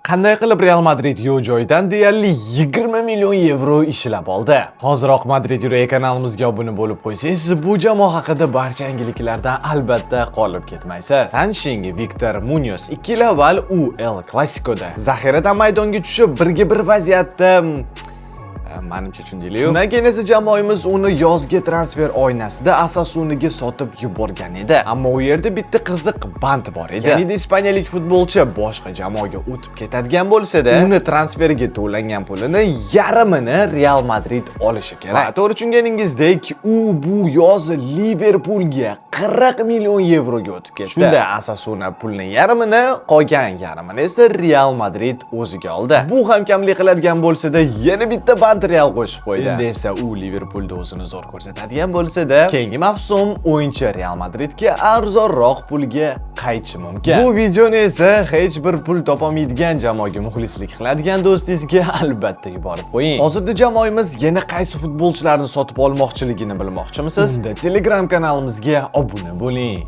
Qanday qilib Real Madrid yo'q joydan deyarli 20 million yevro ishlab oldi? Hoziroq Madrid Yuragi kanalimizga obuna bo'lib qo'ysangiz, bu jamoa haqida barcha yangiliklardan albatta qolib ketmaysiz. Tanishing, Viktor Munoz. 2 yil avval u El Clasicoda zaxiradan maydonga tushib, birga bir vaziyatda manimcha tushundinglar. Shundan keyin esa jamoamiz uni yozgi transfer oynasida Osasunaga sotib yuborgan edi. Ammo u yerda bitta qiziq band bor edi. Ya'ni ispaniyalik futbolchi boshqa jamoaga o'tib ketadigan bo'lsa-da, uni transferiga to'langan pulini yarmini Real Madrid olishi kerak. Va to'g'ri tushunganingizdek, u bu yoz Liverpoolga 40 million yevroga o'tib ketdi. Shunda Osasuna pulni yarmini, qolgan yarmini esa Real Madrid o'ziga oldi. Bu ham kamlik qiladigan bo'lsa-da, yana bitta band Real qo'shib qo'ydi. Endi esa u Liverpoolda o'zini zo'r ko'rsatadigan bo'lsa-da, keyingi mavsum o'yinchi Real Madridga arzonroq pulga qaytishi mumkin. Bu videoni esa hech bir pul topolmaydigan jamoaga muxlislik qiladigan do'stingizga albatta yuborib qo'ying. Hozirda jamoamiz yana qaysi futbolchilarni sotib olmoqchiligini bilmoqchimisiz? Unda Telegram kanalimizga obuna bo'ling.